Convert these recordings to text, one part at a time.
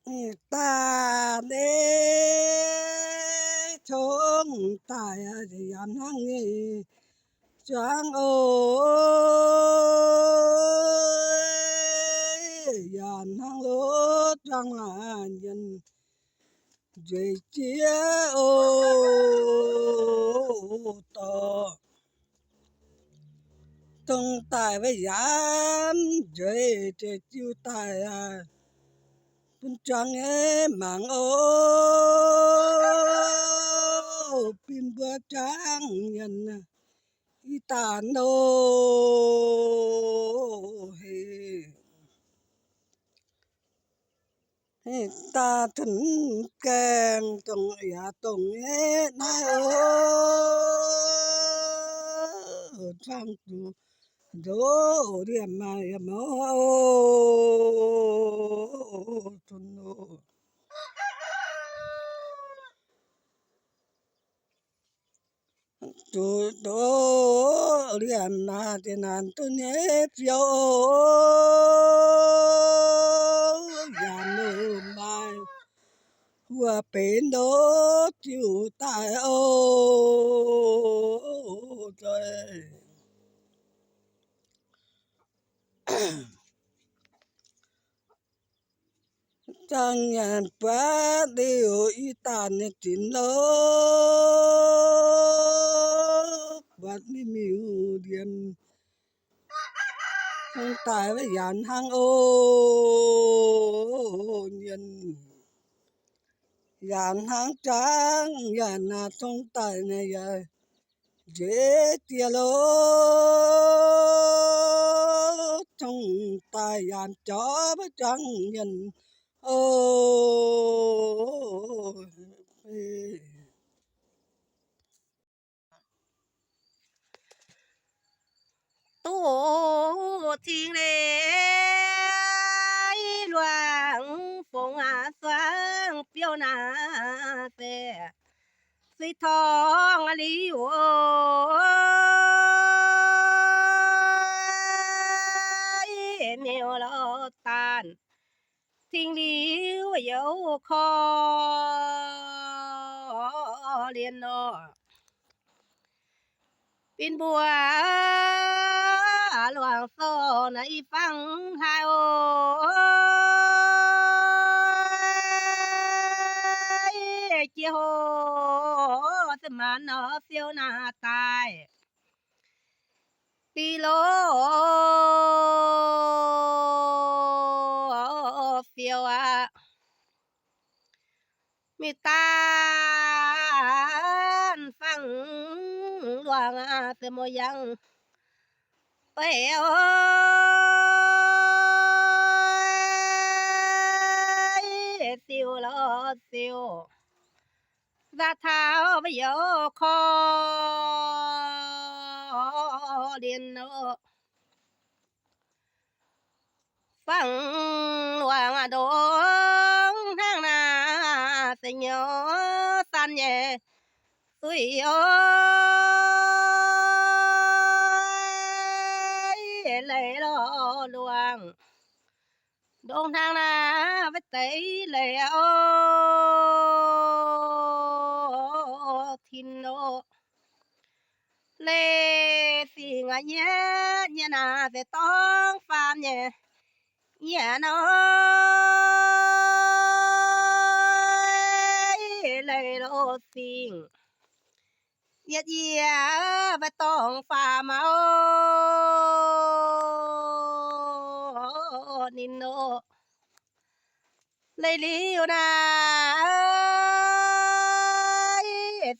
Daaih deix cong daaih yaac hnangv nyei juangv oc. Yaac hnangv loz juangv laanh nyienx nzueic jiex oc. Dorh dongh daaih wuov yaanv nzueic jiex jiu daaih bun juangv nyei mangc oc. Bin mbuo juangv nyienx i daaih ndoh heh. Daaih tunx gaengh dongh yaac dongh nyei naaiv oc. Juangv zuqc ndoqv liemh maaih yaac mouz oc. Tunx oc. Zuqc ndoqv liemh maaih ziex naanc duqv nyei fiou oc. Yaac mv maaih wuov benx ndoqv ziux daaih oc. Zoih Zaangc nyanc buatc liuz i daaih nyei zinx lorqc, buatc mingh miuc liemh cong daaih wuov yaac hnangv oc. Nyanc yaac hnangv zaangc nyanc naaic cong daaih naaic yaac nzueic jiex lorqc. Cong daaih yaac jauv wuov zaangc nyanc oc. Duqv cing leiz luangc fongc aqv, suangv biouv naaiv se suiv torngv liuz, miuc lorz daanh cing liuz youz korv-lienh nor. Bin mbuo luangc sorh naaiv i fangx haaix oc. Jiex hoc se maanc nor fiou naaiv daaih. Diqc loz fiou aqv. Mingh daanh fangx luangc aqv, se mouz yangh beiv oc. Siou lorz siou, nzangc taux mbuo youz korv-lienh oc. Fangx luangc ndongc hnangv naaiv se nyouz san nyei suiv oc. Leiz lorz luangc ndongc hnangv naaiv wuov deix leiz oc, tin oc. Leiz fingx aqv, nyienh nyienh naaiv se dorngx faam nyei nyienh nor. Leiz loz fingx yietc yie mv baac dorngx faam oc, ninh oc. Leiz liuz naaiv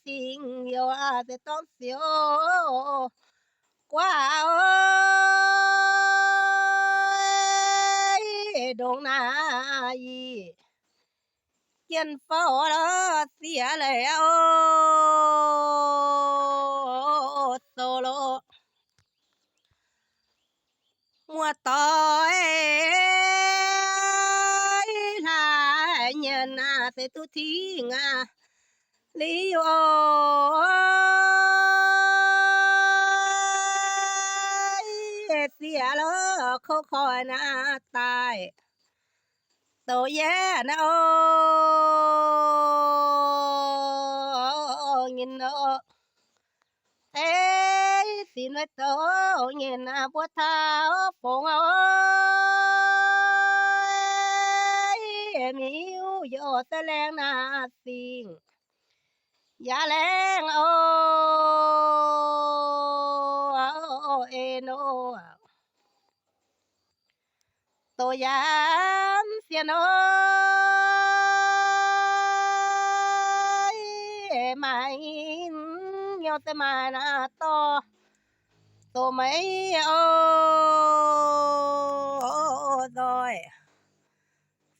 fingx youh se dorngx siou guaav oc, ndongc naaiv yie jien fouv lorz siex leiz oc, sou loz. Muoz-doic hlaax nyienx naaiv se duqv tingx aqv liuz oc. Siex lorz kouv koiv naaiv daaih Douc yie naaiv o, nyinh o, ei, sin maiv douc nyinh mbuo taux fongx o, miuc yie o, se laengz naaiv singx yaac laengz o, en o. Douc yaac sienh o, maaih nyouv se maaih naaiv dorh, douc maiv o, nzoih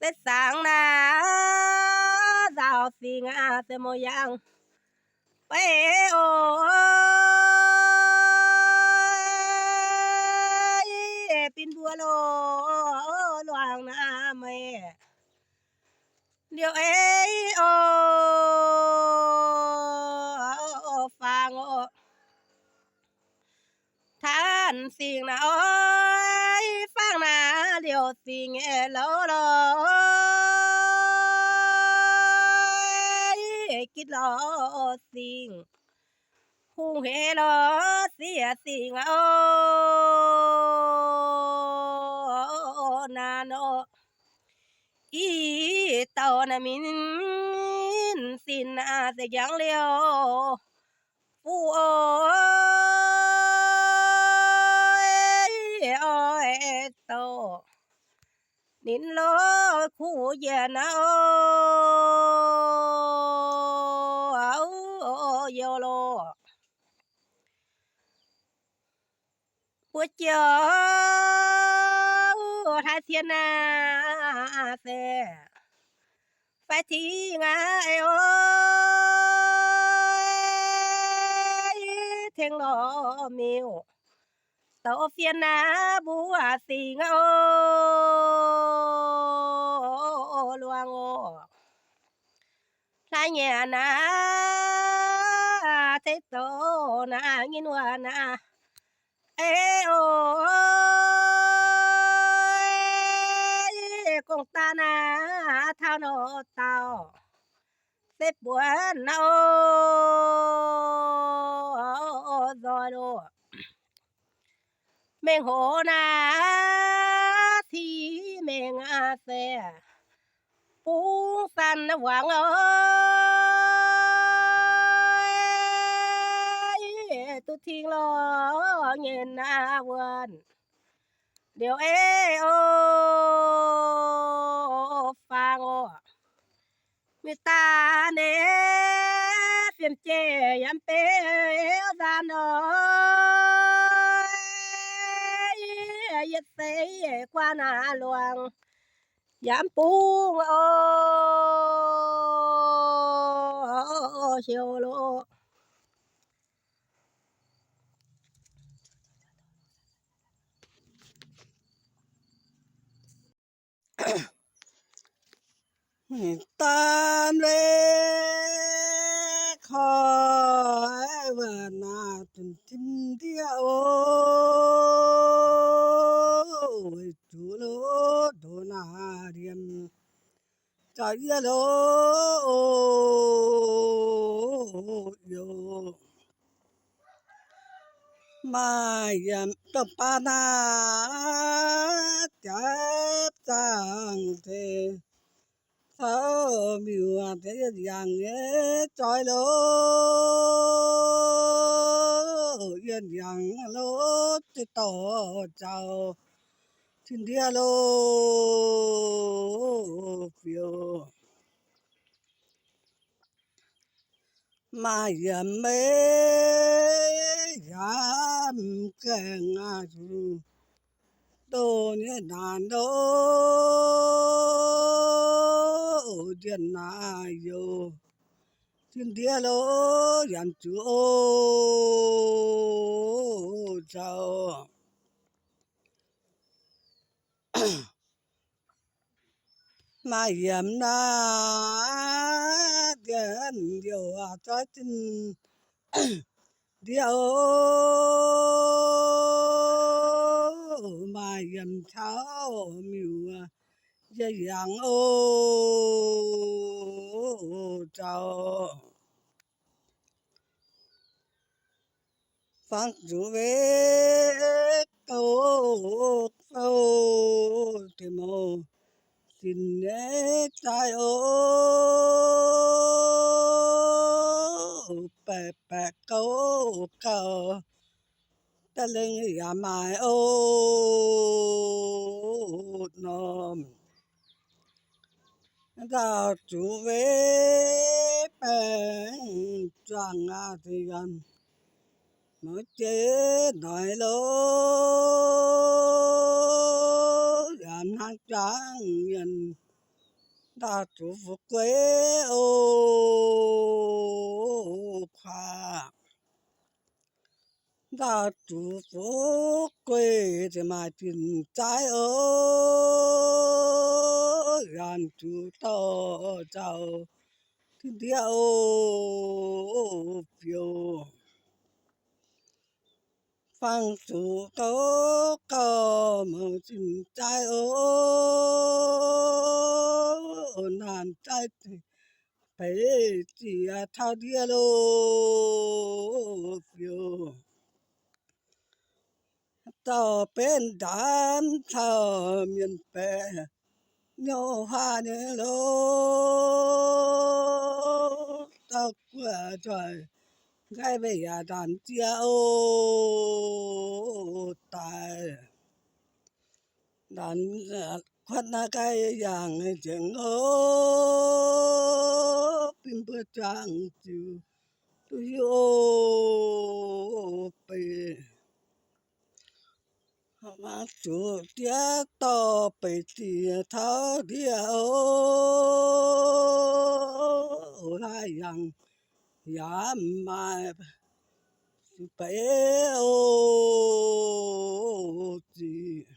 se sangx naaiv nzaaux singx aqv, se mouz yangh beiv o, bin mbuo lo luangh naaiv meih liouh ei o, faang o. Taux singx naaiv oix faang naaiv liouh singx nyei louv lorh, gitv lorh singx, hungh heix lorh sieqv singx o, naaiv nor ih dauh naaiv min sin naaiv se njangv liouh fuqv o, oix douc ninh lorh kuv yienc naaiv o, youh lorh. Mbuo jiex hlaax cien naaiv se fai ting aqv o, tengx lorz miuc douc fien naaiv mbuo singx aqv o, luangh o. Hlaax nyanc naaiv tengx douc naaiv nyinh wuov naaiv ei o, gong daaih naaiv taux nor dauh se buonc naaiv o, nzoih loh. Mengh hoc naaiv cih mengh aqv se bungx san wangc o, duqv ting lorh nyei naaiv wuonh liouh ei o, faang o. Mienh daaih nyei fiem jeiv yaac mv bei nzaan nor, yietc seix guaax naaiv luangh yaac mv bungx o, heuc loh. Daan leiz koi waac naaic dun tim ndiev o, zuqc loh doz naaic liemh zaux yie loh, maaih yiemc dongh baav naaic jaav zaangc deix caux miuc deix yienh yangh nyei zoih loh, yienh yangh loh, ziex dorh zaux tin ndiev loh, fiouv. Maaih yiemc meiv yaac mv gaengh aqv, zuqc doh nyei naanc loh, ndienh naaic youh tin ndiev loh, yaac zuqc o zaux. Maaih yiemc naaic ndienh youh zoih tin ndiev o, maaih yiemc caux miuc yie yangh oc nzauh. Fangx zuqc weic gouv fouv deix mouc zinh nyei zaaiv oc, baeqc baeqc gouv gauh daaih lengh yaac maaih oc norm. Nzauh zuqc weic baengh zuangx aqv, deix yaac mouz jeiv noic loh, yaac hnangv jangv mienh nzauh zuqc fu'jueiv oc kuaaiv. Nzauh zuqc fu'jueiv deix maaih zinh zaaiv oc, yaac zuqc dorh nzauh tiv ndiev oc fiuv. Fangx zuqc gouv gauh mouz zinh zaaiv oc, naanc zaaiv beiz ziex tauv ndiev loh fiuv. Dauh benx ndaamv caux mienh baeqc nyouv huaav nyei loh, dauh guoqv nzoih nqaiv mbeih yaac ndaanc ziex oc daaih. Ndaanc kuotv naaiv nqaiv yangh nzengc oc, bun mbuo jangx ziux duqv hiuv oc beic. Mangc zuqc diev dorh beic ziex tauv ndiev oc, laaih yangh yaac maaih zuqc beic oc zic.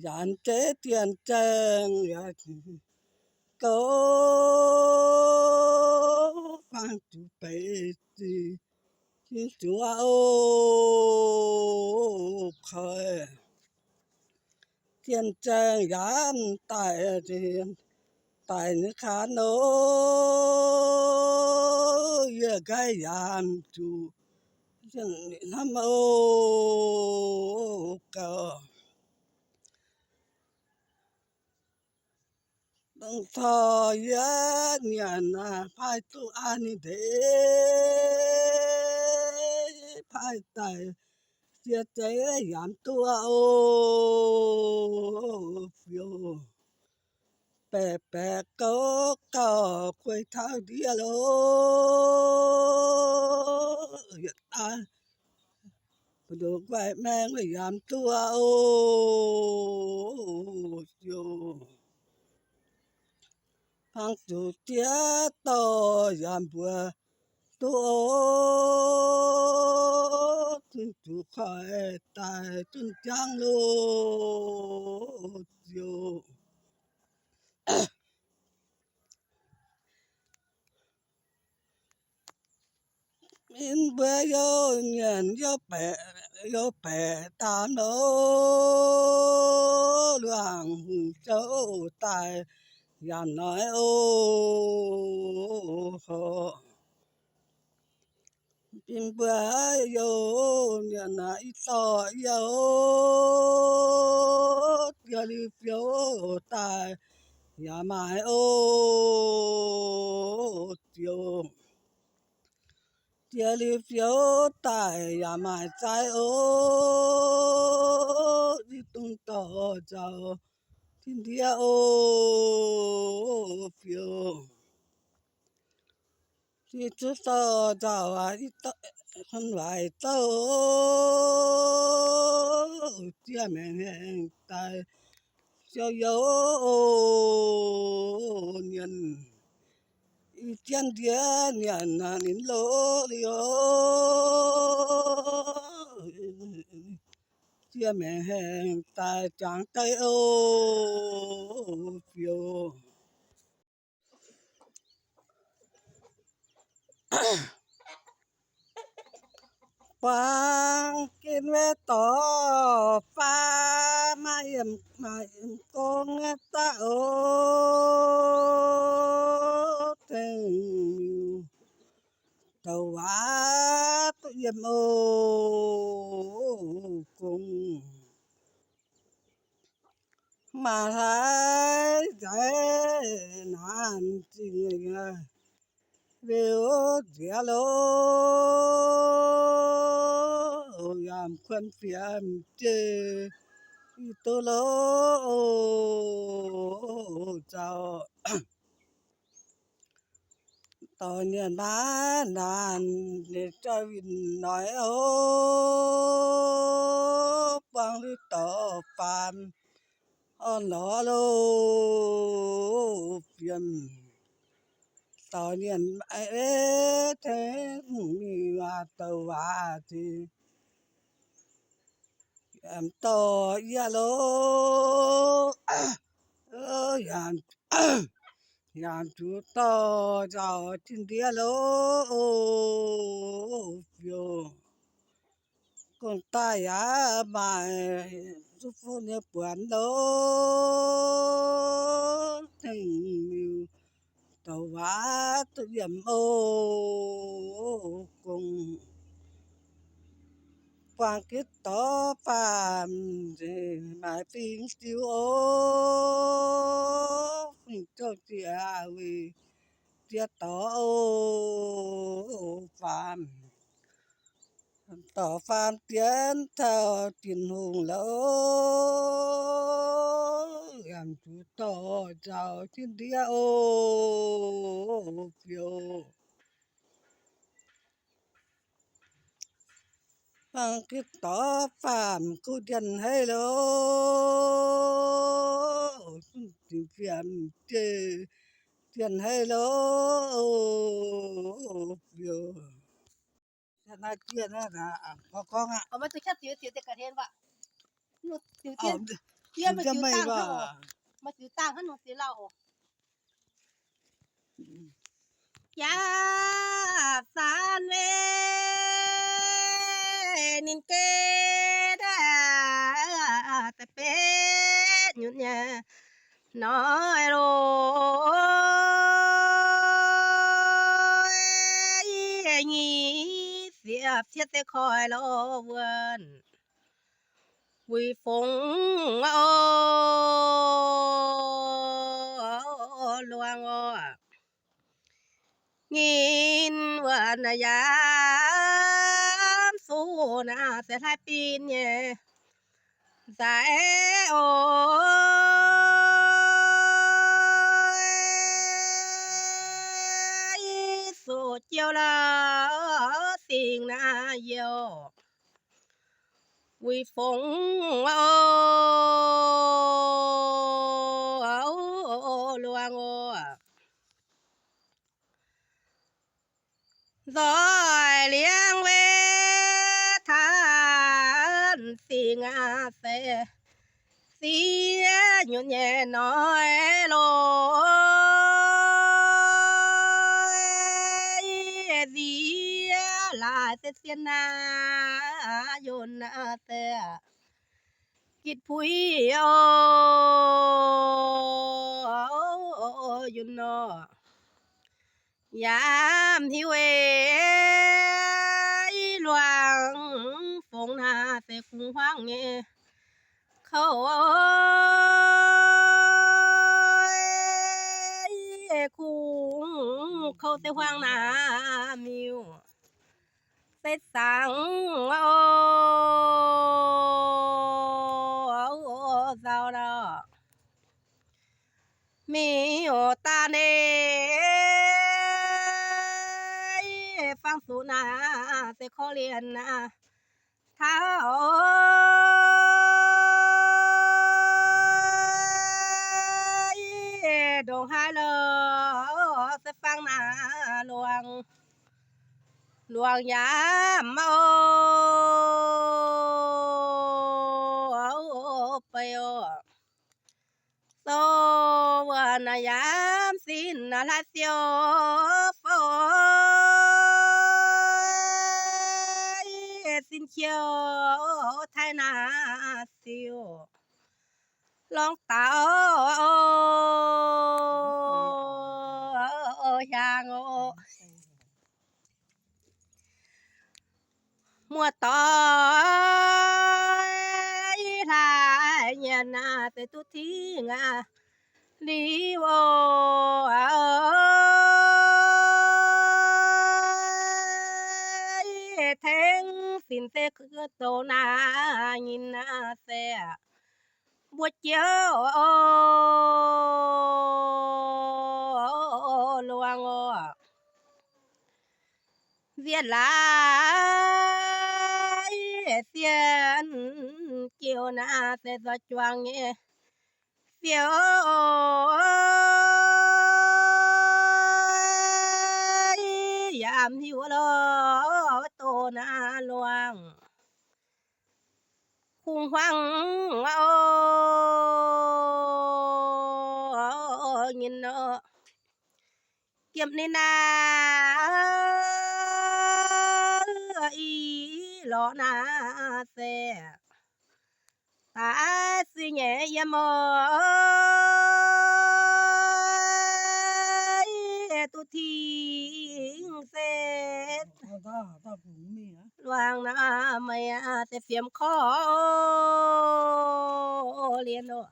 Yaac zeiv dien zaeng yaac gouv fangx zuqc beic zic, cing zuqc oc koi. Dien zaeng yaac daic, daic nyei kaan oc, yie nqaiv yaac zuqc hnamv oc gauh. Dongh corc yie nyanc paaiv duqv an ninh ndeic, paaiv daaih sie zeiv yaac duqv oc fiuv. Baeqc baeqc gouv gauh kuei tauv ndiev loh, yietc daaih mbu'ndongx guaih maeng wuov yaac duqv oc ziouc. Fangx zuqc diev dorh yaac mbuox duqv oc, zunh zuqc koi daaih zunh jangv loh ziouc. Min mbuo youh nyanc youh baeqc, youh baeqc daamv loh, luangh hungh zouv daaih yaac noic oc. Min mbuo youh nyanc aac, i dorh youh, diex liuz fiou daaih yaac maaih oc ziouc. Diex liuz fiou daaih yaac maaih zaaiv oc, i dungx dorh nzauh tiv ndiev oc fiou. Tiv zuqc dorh nzauh aac, i dorh, kun waaic zouv oc, ziex maengc haengh daaih siou youh oc nyanc. I jienv ndiev nyanc aac, ninh loqv liuz, ziex maengc haengh daaih jangx daaih oc fiou. Buangh ginv maiv dorh faam, maaih yiemc maaih yiemc gong daaih oc, tengx miuc douc waac duqv yiem oc gong. Maaih hlaax nzaic naanc zingh liuz nziex loh, yaac kuonx fienx jiex i duqv loh, zaux dorh nyanc maiv naanc, ninh joi winh noic oc, buangh lui dorh faam orn lorz loh, fiem dorh nyanc maiv tengx mingh waac douc waac zingh yaac dorh yie loh, yaac zuqc dorh nzauh tin ndiev loh, fioux gong daaih yaac maaih zuqc fun nyei buonc loh, tengx miuc douc waac duqv yiem oc gong. Buangh gitv dorv faam nzengc maaih fing diuv oc, fing zouv jiex weic jiex dorv oc faam. Dorh faam dienx taux Tin-Hungh loh, yaac zuqc dorh nzauh tin ndiev oc fioux. Buangh gitv dorv faam kuv ndienh heiv loh, zungv zingc fiem jiex ndienh heiv loh, fioux. Gorngv aqv. Yaac zanc weic ninh geh daaih daaih betv nyutc nyei noi loh, nyic ziepc cietv deix koiv loh wuonh. Wuic fongx oc, luangh oc, ngin wuonh naaic yaac fuqv naaic se hlaaix bin nyei nzaic oc, zuqc jiou lorz singx naaic youh. Wuic fongx oc, luangh oc, nzoih liangv weic taux singx aqv se ziex nyutc nyei noi loh, ziex laaix se zien naaic yunh aqv se gitv puix oc, yunh nor. Yaac mv hiuv weic luangh fongx naaic se kungx huaangv nyei kouv, kungx kouv se huaangv naaic miuc se zaangc oc, nzauh lorh. Miuc daaih ninh fangx zuqc naaic se korv-lienh naaic taux ndongc haaix lorh se fangx naaic luangh, luangh yaac mv oc, beiv oc. Sou wuonh naaic yaac mv sin naaic hlaaix siou fouv, jiouv taaih naaiv siou lorngx daaux hiaangx oc. Muoz-doic hlaax nyanc naaiv se duqv tingx aqv. Liuz oc, tengx fin se douz naaiv nyei naaiv se mbuo jiouv luangh oc. Nziex laaix sienh jiouv naaiv se nzoih juangc nyei fiou, yaac mv hiuv lorz doz naaiv luangh. Kungx huaang oc, nyei nor, giemh ninh naaiv i lorz naaiv se daaih suiv nyei yiem oc, duqv tingx se luangh naaiv meih se fiemx korv lienh oc.